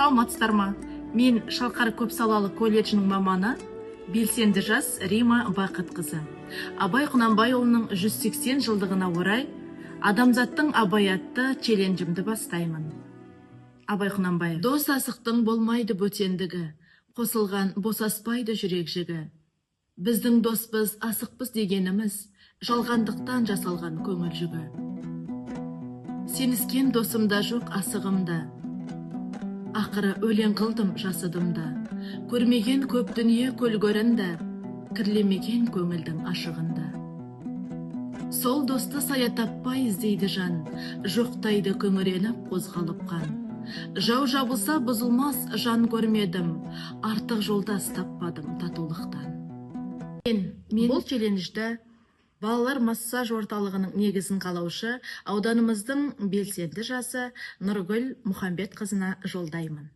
Саламатсыздар ма? Мен Шалқар көпсалалы колледжінің маманы, белсенді жас Рима Бақытқызы. Абай Құнанбайұлының 180 жылдығына орай «Адамзаттың Абай» атты челленджімді бастаймын. Абай Құнанбаев: «Дос асықтың болмайды бөтендігі, қосылған босаспайды жүрек жігі. Біздің доспыз, асықпыз дегеніміз жалғандықтан жасалған көңіл жүгі. Сеніскен досым да жоқ, асығым да. Ақыры өлең қылдым жасыдым да. Көрмеген көп дүние көл көрінді, кірлемеген көңілдің ашығында. Сол досты сая таппай іздейді жан, жоқтайды күңіреніп қозғалып қан. Жау жабылса бұзылмас жан көрмедім, артық жолдас таппадым татулықтан». Мен бұл челленджді балалар массаж орталығының негізін қалаушы, ауданымыздың белсенді жасы Нұргүл Мұхамбетқызына жолдаймын.